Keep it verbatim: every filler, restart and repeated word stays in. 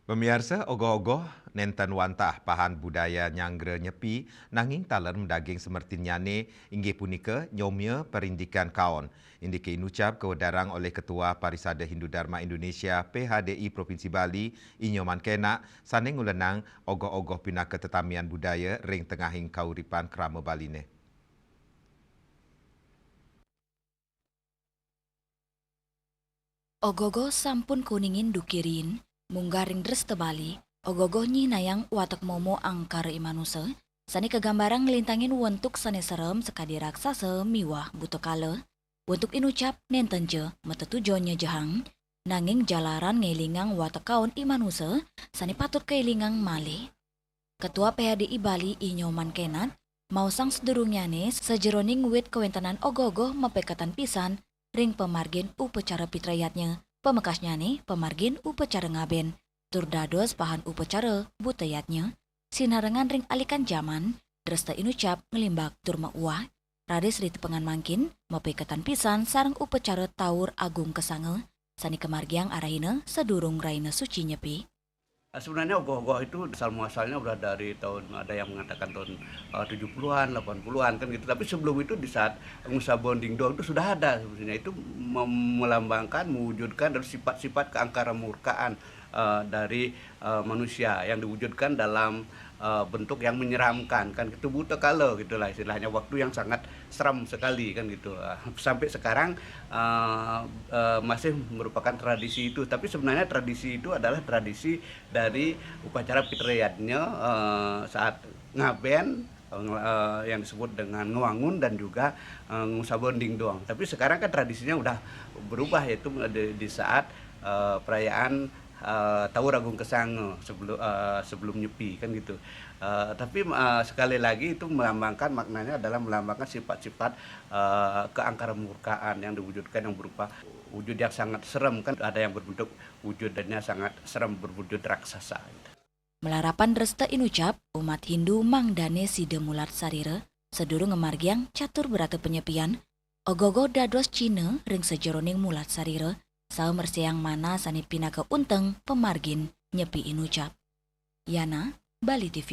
Pamiarsa, ogoh-ogoh nenten wantah pahan budaya nyanggra nyepi, nanging taler madaging semertinnyane inggih punika nyomia parindikan kaon. Indike inucap kawedarang olih Ketua Parisada Hindu Dharma Indonesia, P H D I, Provinsi Bali, I Nyoman Kenak, sane ngulenang ogoh-ogoh pinaka tetamian budaya ring tengahing kauripan krama Baline. Ogoh-ogoh sampun kuningin dukirin, munggah ring dresta Bali, ogoh-ogoh nyihnayang watek momo angkara imanusa, sane kagambarang nglintangin wentuk sane serem sakadi raksasa miwah buta kala. Wentuk inucap nenten ja matetujon nyejehang, nanging jalaran ngelingang watek kaon imanusa sane patut kaelingang malih. Ketua P H D I Bali I Nyoman Kenak maosang sadurungnyane sajeroning wit kawentenan ogoh-ogoh mapaiketan pisan ring pamargin upacara pitrayatnya, pamekasnyane pamargin upacara ngaben, tur dados pahan upacara butayatnya, sinarengan ring alikan jaman, dresta inucap nglimbak tur mauwah, raris ritepengan mangkin mapaiketan pisan sareng upacara Taur Agung Kesanga, sane kamargiang arahina sadurung Rahina Suci Nyepi. Sebenarnya ogoh-ogoh itu asal muasalnya udah dari tahun, ada yang mengatakan tahun, eh, tujuh puluhan, delapan puluhan kan gitu. Tapi sebelum itu di saat Ngu Sabon Ding Dong itu sudah ada sebenarnya. Itu mem-, melambangkan, mewujudkan dari sifat-sifat keangkaramurkaan, eh, dari, eh, manusia yang diwujudkan dalam, eh, bentuk yang menyeramkan kan gitu. Buta kala gitulah istilahnya, waktu yang sangat seram sekali kan gitu. Eh, sampai sekarang, eh, eh, masih merupakan tradisi itu. Tapi sebenarnya tradisi itu adalah tradisi dari upacara pitrayatnya, eh, saat ngaben, eh, yang disebut dengan ngwangun dan juga, eh, Ngu Sabon Ding Dong. Tapi sekarang kan tradisinya udah berubah, yaitu di, di saat, eh, perayaan, eh, Taur Agung Kesanga sebelum, eh, sebelum Nyepi kan gitu. Eh, tapi, eh, sekali lagi itu melambangkan, maknanya adalah melambangkan sifat-sifat, eh, keangkaramurkaan yang diwujudkan, yang berupa wujud yang sangat serem kan, ada yang berbentuk wujudnya sangat serem, berwujud raksasa gitu. Malarapan dresta inucap, umat Hindu mangdane sida mulat sarira, sadurung ngamargiang catur brata panyepian, ogoh-ogoh dados cihna ring sajeroning mulat sarira, saha mresihang manah sane pinaka unteng pamargin nyepi inucap. Yana, Bali T V.